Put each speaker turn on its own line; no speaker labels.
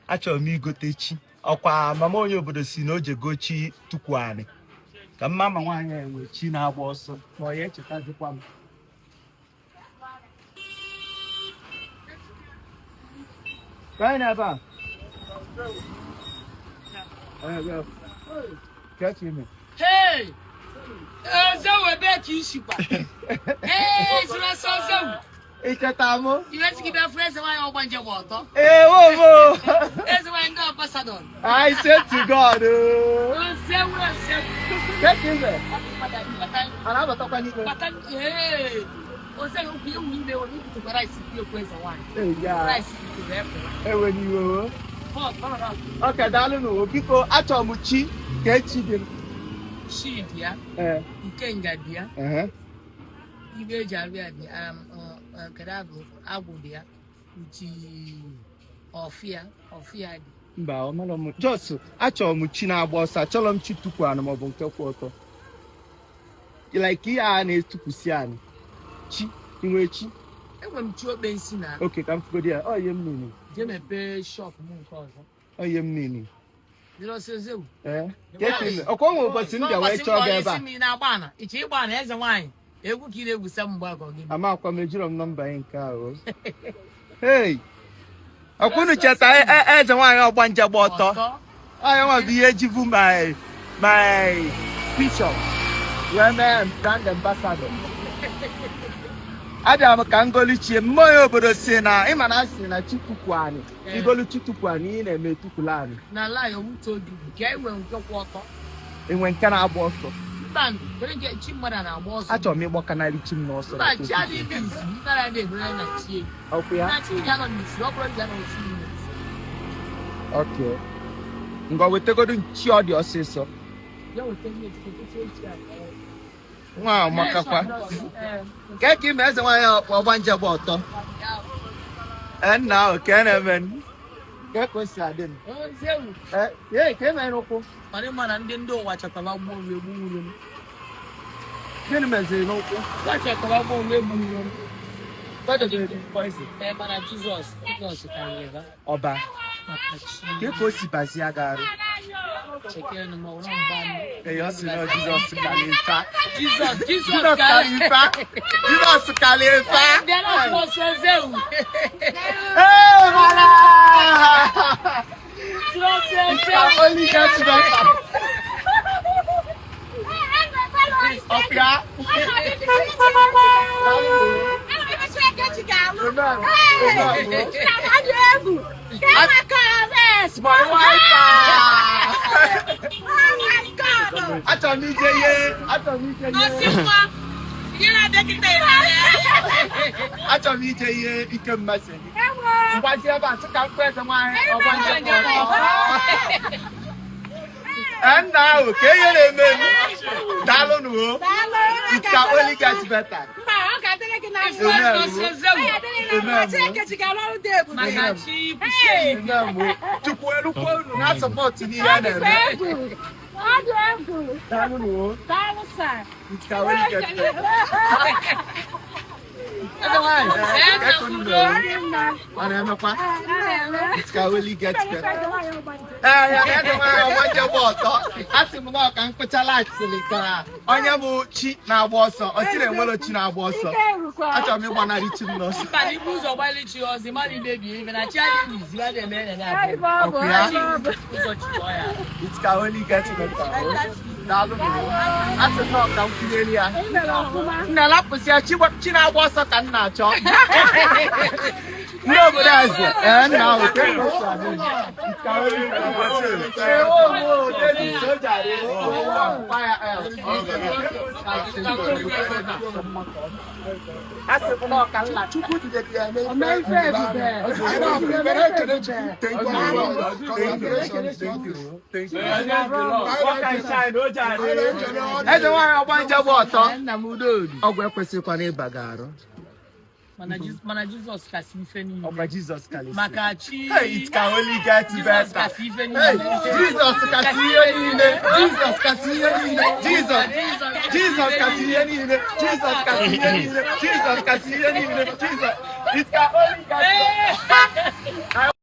Achọrọ m igote chi. Ọkwa mama onye obodo si na o jego chi tukwu anị ka mma ma nwaanyị a enwe chi na-agba ọsọ ma ọ ya echetazikwa m. Ka anyị na-ebe a. Ka chi ime.
Hey! Ozewu, ebe ka i sikwa? Hey, sịrị Ozewu.
I cheta mụ?
Iwe sị gị bịa fụ eze nwaanyị ọgbanje gba ọtọ.
Ee, wo wo.
Eze nwaanyị ndị ambassador.
I say to God. Oh.
Ozewu, Ozewu.
Ka chi ime. A na-abatakwa n'ikpe.
Bata, hey! Ozewu, okwu ewu ime onye ibutekwa rice ekwu eze nwaanyị.
Ee, ya.
Rice butere efu.
Ewe n'iwe o. Okay, daalụ nụ. Biko, achọrọ m chi ka echi dị m.
Chi dị ya.
Ee.
Ikenga dị ya. Ibe eji arụ ya dị kedu agụ agwụ dị ya. Nti ọfịa ọfịa dị.
Mba, ọ mara m. Just achọrọ m chi na-agba ọsọ, achọrọ m chi tukwu anụ maọbụ nke kwụ ọtọ. Like ihe a na-etukwusi anị. Chi, ị nwere chi?
Enwere m chi okpe nsi na.
Okay, ka m fugodi ya. Ọ ihe m nini.
Jee mepee shop m nke ọzọ.
Ọ ihe m nini. Ee. Ọkwa nwe ụbọchị m bịa wee chọọ gị ebe a.
Ị na-agba ana, ị chọ ịgba ana eze nwaanyị. Egwu ka ị na-egwusa m mgbe agọ gị.
Amakwa m, ejirọ m nọmba ya nke ahụ. Hey! Ọkwa unu cheta eze nwaanyị ọgbanje gba ọtọ. Ọ ya nwa bụ ihe jibu my picture wee mee brand ambassador. Abịara m ka m golu chi mma onye obodo si na ịma na asị na chi tukwu anị. I golu chi tukwu anị, ị na-eme tukwula anị.
Na ala ya owute obi ka e nwee nke kwụ ọtọ.
Enwe nke na-agba ọsọ.
Mba, kedu nke chi mmadụ na-agba ọsọ?
Achọrọ m ịgbakanarị chi m n'ọsọ.
Mba, chi adịghị izu, ndị na-adị emere na chi egwu.
Ọkwa ya?
Na chi ya nọ n'izu, ọ bụrụ ya nọ n'izu.
Okay. Ngwa, wetagodu chi ọ dị ọsịsọ.
Ya weta ihe echi echi a.
Nwa amakakwa. Ka ka ime eze nwaanyị ọgbanje gba ọtọ. Ee, nna ahụ ka na-eme ka ka o si adị m. Ee, ka eme n'ụkwụ.
Ọ dị mma na ndị ụwa chọtara gbuo onwe egbu nwunye m.
Gịnị meziri n'ụkwụ?
Ụwa chọtara gbuo onwe egbu nwunye m. Ee, mana Jizọs karịrị ha.
Ọba ka ka o si bazie gị arụ. Ee, ọ sị na Jizọs kalifa.
Jizọs
Jizọs kalifa. Jizọs kalifa. Ee, mana only get better. Ọpịa. Amen. Amen. My wife. Achọrọ m ije ihe. Achọrọ m ije ihe. Achọrọ m ije ihe ike mmasị gị. Mgbazi ebe a sị ka m fụ eze nwaanyị ọgbanje gba ọtọ. Ee, nna ahụ ka ihe na-eme m. Daalụ nụ o. It can only get better. Amen. Amen. Amen. Chukwu elukwa unu na support n'ihe a na-eme. Daalụ nụ o. It can only get better. Eze nwaanyị, ka unu mere? Ọ na-emekwa? It can only get better. Ee, ya eze nwaanyị ọgbanje gba ọtọ. A sị m na ọ ka nkụchala asịrị ka onye bụ chi na-agba ọsọ. Ọ sịrị enwere chi na-agba ọsọ. Achọrọ m ịgbanarị chi m n'ọsọ.
Mba, ibu ụzọ gbalị chi ọzọ, mmadụ imebi ibe na chi adịghị n'izu, a na-eme na ya.
Ọkụ ya?
Ụzọ chi ọ ya.
It can only get better. Daalụ nụ. A sị m na ọ ka m kwunyere ya. Nna lapụsị ya, chi na-agba ọsọ ka m na-achọ. Ndị obodo eze, ee, nna ahụ ka e si adị. It can only get better. Ee, wo, wo, David, soja, fire, A sị m na ọ ka nla Chukwu jidere ya eme ife. Thank you. Thank you. Thank you. Thank you. Work and shine, o jare. Eze nwaanyị ọgbanje gba ọtọ.
Nna m udo.
Ọgwụ ekwesịkwana ịba gị arụ.
Mana Jizọs kasị ife niile.
Ọkwa Jizọs kalịsị.
Maka chi.
Hey, it can only get
Jizọs
better.
kasị ife
Hey,
niile.
Jizọs kasị ihe niile. Jizọs kasị ihe niile. Jizọs. Jizọs kasị ihe niile. Jizọs kasị ihe niile. Jizọs kasị ihe niile. Jizọs. It can only get better.